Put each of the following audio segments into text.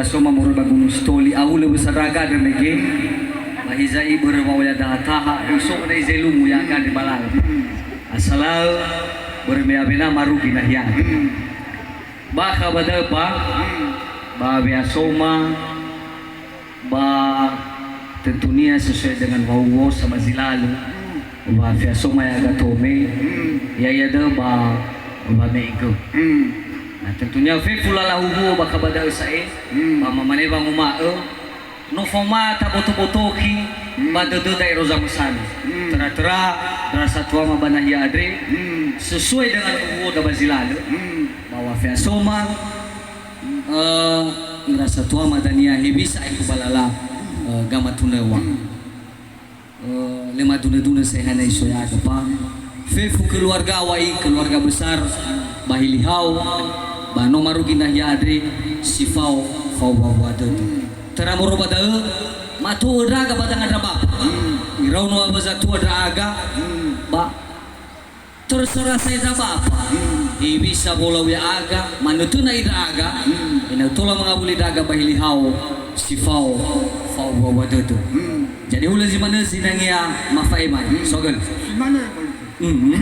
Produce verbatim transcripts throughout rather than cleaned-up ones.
Soma moroi ba Gunung Sitoli, ahulö wösa ndra'aga andre mege, ba hiza'i börö wa'oya daha taha, so na izelumu ya'aga andre ba lala. Asalaö, börö me awena marugi nahiaga. Bakha ba da'ö ba, ba we'asoma, ba tentunia sesuai dengan wa'uwuo sa ba zi lalö, wa fe'asoma ya'aga tome, ya'ia da'ö ba wame'egö. Na tentunia fefu lala huhuo bakha ba da'ö sa'e, ba mamane wanguma'ö, no faoma taboto-botoki ba dödöda ero zamösana. Töra-töra, ndrasa tuama ba nahia andre, sesuai dengan huhuoda ba zi lalö, ba wa fe'asoma, eh, ndrasa tuama dania hewisa aetu ba lala, eh, gamatunöwa. Eh, lö madunö-dunö sehana isoya agapa. Fefu keluarga wa'i, keluarga besar ba Hilihao, ba no marugi nahia andre si fao faowa-wa dödö. Töra moroi ba da'ö, mato'ö ndra'aga ba danga ndra bapa. Iraono awö zatua ndra'aga, ba Terserah saja Bapa. Hewisa wolau ya'aga, manötöna ndra'aga, ena'ö tola mangawuli ndra'aga ba Hilihao si fao faowa-wa dödö. Jadi hulö zi manö zinangea mafa'ema. Sogöl. Si manö, Pak. Mhm.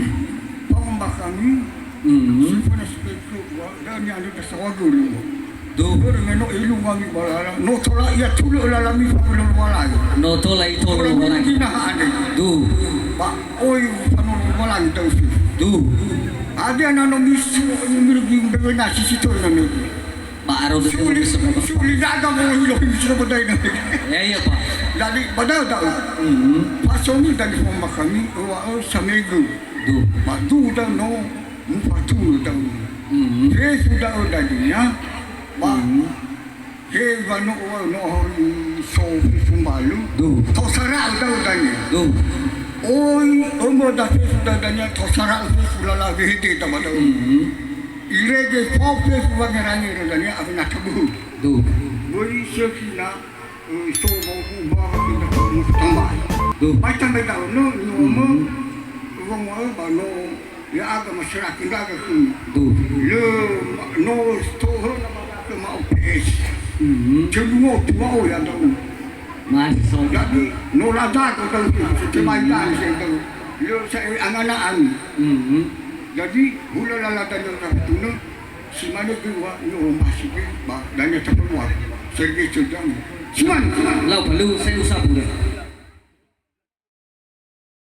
Pa'ombakhami, Mhm. si fana si peku, wa, dan yang ada sawagu. Duh. Börö me no elungangi ba lala, no tola i'atulö lalami fa'abölö Lowalangi. No tola itulö Lowalangi. Börö me no ginaha andre. Duh. Ba oi fa'anolo Lowalangi da'ö fefu. Duh. Hadia na no misu mirugi mbewe nasi si tola na mege. Ba aro de Suli, suli daga mo lo lo misu ba dai na mege. Ya, iya, Pak. Jadi, ba da'ö da'ö. Mhm. Fasoni dali fa'ombakhami, wa, eh, samegö. Duh. Ba duh da'ö no, mufatulö da'ö. Mhm. Fefu da'ö dania, ba Mhm. He wano'ö no ahori so fefu mbalö. Duh. Tosara'ö da'ö dania. Duh. Oi, ömö da fefu da'ö dania, tosara'ö fefu lala wehede da ba da'ö. Mhm. Irege fao fefu wangerangera dania, awena tabuhu. Duh. Böi sökhi na, eh, so wa'obu ba, inda kamu tambai. Duh. Bai tambai da'ö, no, no, Mhm. mo, wongo'ö ba no, Ya'aga masyarakat ndra'aga khömi. Duh. Lö ma-, no tohöna ba da'ö ma O P S. Mhm. Tölu ngotu wa'oya da'ö. Masya Allah. Jadi, no ladago da'ö, setemai da'ö, se da'ö. Lö sa'e angana'ami. Mhm. Jadi, hulö lala dania tafatunö, si manö göi wa, no masi göi, ba dania tafatunö. Sergi sedang. Si manö, si manö. Lau palu, saya usah pura.